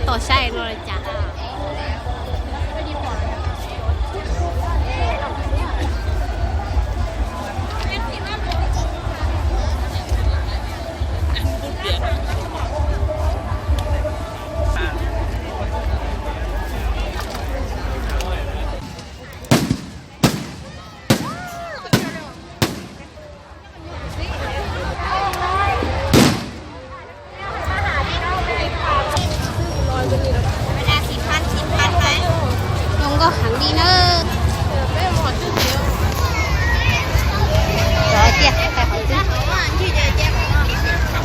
ຕໍ່ໃຊ້ເນາະ ລະຈະ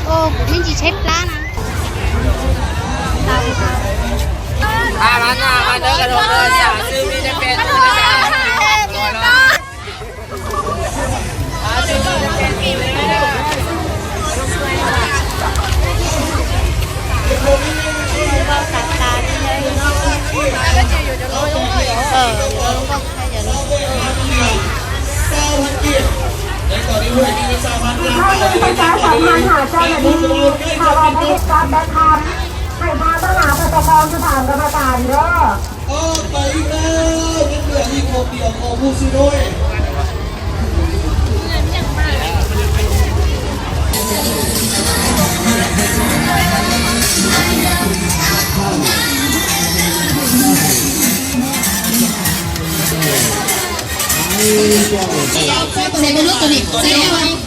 ໂອ້ ບໍ່ມີຊິໃຊ້ປານະ. ອ່າ ມາໜ້າ ມາເດີ ກະໂດດເດີ ສາວຊື້ມີແຕ່ແປດໂຕນະ. ປະຊາສຳພັນຫາເຈົ້າໜ້າທີ່ ຖ້າວ່າບໍ່ເຮັດຕາມແບບຄຳ ໃຫ້ພາມາຫາຜູ້ປົກຄອງຢູ່ສາມກຳມະການເດີ. ອອກໄປອີກແລ້ວ ຍັງເຫຼືອອີກຄົນດຽວ ຂອງຜູ້ຊື້ໂດຍ ໃສ່ເບິ່ງລູກໂຕນີ້ ໃສ່ແລ້ວ.